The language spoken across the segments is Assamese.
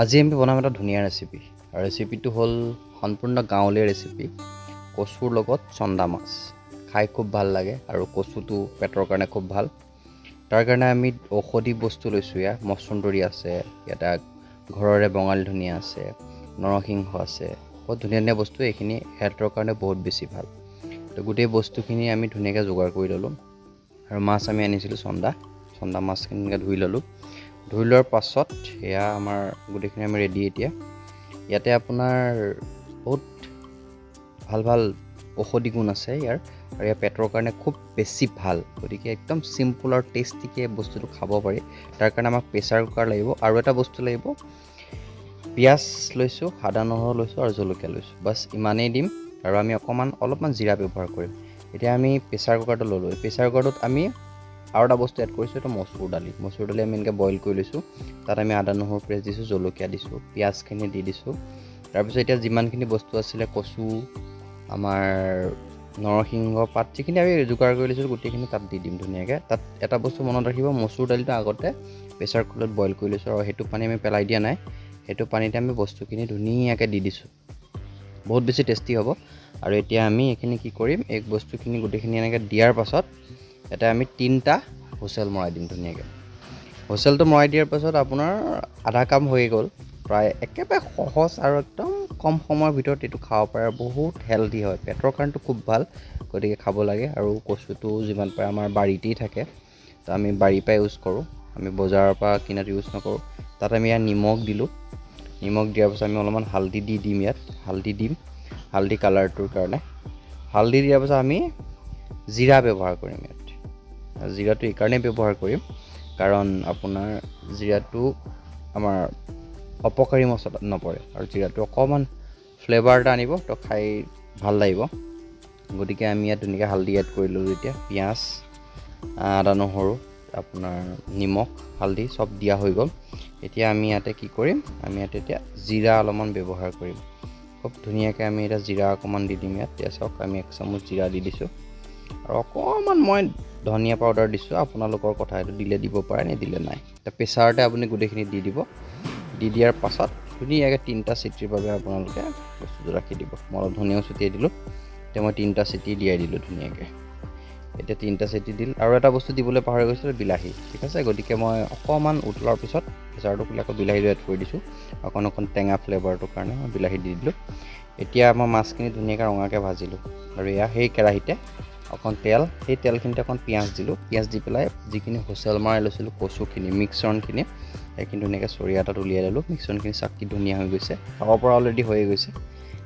আজি আমি বনাম এটা ধুনীয়া ৰেচিপি আৰু ৰেচিপিটো হ'ল সম্পূৰ্ণ গাঁৱলীয়া ৰেচিপি, কচুৰ লগত চন্দা মাছ। খাই খুব ভাল লাগে আৰু কচুটো পেটৰ কাৰণে খুব ভাল। তাৰ কাৰণে আমি ঔষধি বস্তু লৈছোঁ। ইয়াত মচন্দৰী আছে, ইয়াতে ঘৰৰে বঙালী ধনিয়া আছে, নৰসিংহ আছে, বহুত ধুনীয়া ধুনীয়া বস্তু। এইখিনি হেল্থৰ কাৰণে বহুত বেছি ভাল। তো গোটেই বস্তুখিনি আমি ধুনীয়াকৈ যোগাৰ কৰি ল'লোঁ আৰু মাছ আমি আনিছিলোঁ চন্দা। চন্দা মাছখিনি এনেকৈ ধুই ল'লোঁ। ধুই লোৱাৰ পাছত এয়া আমাৰ গোটেইখিনি আমি ৰেডি। এতিয়া ইয়াতে আপোনাৰ বহুত ভাল ভাল ঔষধি গুণ আছে ইয়াৰ আৰু ইয়াৰ পেটৰ কাৰণে খুব বেছি ভাল। গতিকে একদম চিম্পুল আৰু টেষ্টিকৈ বস্তুটো খাব পাৰি। তাৰ কাৰণে আমাক প্ৰেছাৰ কুকাৰ লাগিব আৰু এটা বস্তু লাগিব। পিঁয়াজ লৈছোঁ, আদা নহৰু লৈছোঁ আৰু জলকীয়া লৈছোঁ, বাছ ইমানেই দিম। আৰু আমি অকণমান অলপমান জিৰা ব্যৱহাৰ কৰিম। এতিয়া আমি প্ৰেছাৰ কুকাৰটো ল'লোঁ। প্ৰেছাৰ কুকাৰটোত আমি আৰু এটা বস্তু এড কৰিছোঁ, এইটো মচুৰ দালি। মচুৰ দালি আমি এনেকৈ বইল কৰি লৈছোঁ। তাত আমি আদা নহৰু পেষ্ট দিছোঁ, জলকীয়া দিছোঁ, পিঁয়াজখিনি দি দিছোঁ। তাৰপিছত এতিয়া যিমানখিনি বস্তু আছিলে, কচু, আমাৰ নৰসিংহ পাত, যিখিনি আমি যোগাৰ কৰি লৈছিলোঁ, গোটেইখিনি তাত দি দিম ধুনীয়াকৈ। তাত এটা বস্তু মনত ৰাখিব, মচুৰ দালিটো আগতে প্ৰেছাৰ কুকাৰত বইল কৰি লৈছোঁ আৰু সেইটো পানী আমি পেলাই দিয়া নাই। সেইটো পানীতে আমি বস্তুখিনি ধুনীয়াকৈ দি দিছোঁ। বহুত বেছি টেষ্টি হ'ব। আৰু এতিয়া আমি এইখিনি কি কৰিম? এই বস্তুখিনি গোটেইখিনি এনেকৈ দিয়াৰ পাছত ইয়াতে আমি তিনিটা হুইচেল মৰাই দিম ধুনীয়াকৈ। হুইচেলটো মৰাই দিয়াৰ পাছত আপোনাৰ আধা কাম হৈয়ে গ'ল প্ৰায়। একেবাৰে সহজ আৰু একদম কম সময়ৰ ভিতৰত এইটো খাব পাৰে আৰু বহুত হেল্ডি হয়, পেটৰ কাৰণেতো খুব ভাল। গতিকে খাব লাগে। আৰু কচুটো যিমান পাৰে আমাৰ বাৰীতেই থাকে, তো আমি বাৰীৰ পৰাই ইউজ কৰোঁ, আমি বজাৰৰ পৰা কিনাটো ইউজ নকৰোঁ। তাত আমি ইয়াত নিমখ দিলোঁ। নিমখ দিয়াৰ পাছত আমি অলপমান হালধি দি দিম ইয়াত। হালধি দিম, হালধি কালাৰটোৰ কাৰণে। হালধি দিয়াৰ পাছত আমি জিৰা ব্যৱহাৰ কৰিম ইয়াত। জিৰাটো এইকাৰণেই ব্যৱহাৰ কৰিম কাৰণ আপোনাৰ জিৰাটো আমাৰ অপকাৰী মছলাত নপৰে আৰু জিৰাটো অকণমান ফ্লেভাৰ এটা আনিব, তো খাই ভাল লাগিব। গতিকে আমি ইয়াত ধুনীয়াকৈ হালধি এড কৰি ল'লোঁ। এতিয়া পিঁয়াজ, আদা নহৰু, আপোনাৰ নিমখ, হালধি চব দিয়া হৈ গ'ল। এতিয়া আমি ইয়াতে কি কৰিম? আমি ইয়াতে এতিয়া জিৰা অলপমান ব্যৱহাৰ কৰিম। খুব ধুনীয়াকৈ আমি এতিয়া জিৰা অকণমান দি দিম ইয়াত। এতিয়া চাওক, আমি এক চামুচ জিৰা দি দিছোঁ আৰু অকণমান মই ধনিয়া পাউডাৰ দিছোঁ। আপোনালোকৰ কথা, এইটো দিলে দিব পাৰে, নিদিলে নাই। এতিয়া প্ৰেছাৰতে আপুনি গোটেইখিনি দি দিব। দি দিয়াৰ পাছত ধুনীয়াকৈ তিনিটা চিটিৰ বাবে আপোনালোকে বস্তুটো ৰাখি দিব। মই অলপ ধনিয়াও ছটিয়াই দিলোঁ। এতিয়া মই তিনিটা চিটি দিয়াই দিলোঁ ধুনীয়াকৈ। এতিয়া তিনিটা চিটি দিল আৰু এটা বস্তু দিবলৈ পাহৰি গৈছিলোঁ, বিলাহী। ঠিক আছে, গতিকে মই অকণমান উতলাৰ পিছত প্ৰেছাৰটো খুলি আকৌ বিলাহীটো এড কৰি দিছোঁ। অকণ অকণ টেঙা ফ্লেভাৰটোৰ কাৰণে মই বিলাহী দি দিলোঁ। এতিয়া মই মাছখিনি ধুনীয়াকৈ ৰঙাকৈ ভাজিলোঁ আৰু এয়া সেই কেৰাহীতে অকণ তেল, সেই তেলখিনিতে অকণ পিঁয়াজ দিলোঁ। পিঁয়াজ দি পেলাই যিখিনি হুইচেল মৰাই লৈছিলোঁ কচুখিনি, মিক্সৰণখিনি, সেইখিনি ধুনীয়াকৈ চৰিয়া এটাত উলিয়াই ল'লোঁ। মিক্সৰণখিনি চাকি ধুনীয়া হৈ গৈছে, খাব পৰা অলৰেডি হৈয়ে গৈছে।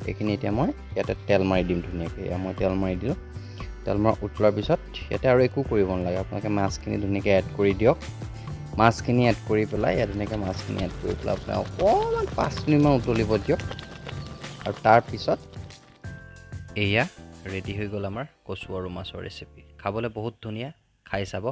এইখিনি এতিয়া মই ইয়াতে তেল মাৰি দিম ধুনীয়াকৈ। এয়া মই তেল মাৰি দিলোঁ। তেল মৰা উতলাৰ পিছত ইয়াতে আৰু একো কৰিব নালাগে। আপোনালোকে মাছখিনি ধুনীয়াকৈ এড কৰি দিয়ক। মাছখিনি এড কৰি পেলাই ইয়াত ধুনীয়াকৈ মাছখিনি এড কৰি পেলাই আপোনাৰ অকণমান 5 মিনিটমান উতলিব দিয়ক আৰু তাৰপিছত এয়া ৰেডি হৈ গ'ল আমাৰ কচু আৰু মাছৰ ৰেচিপি। খাবলৈ বহুত ধুনীয়া, খাই চাব।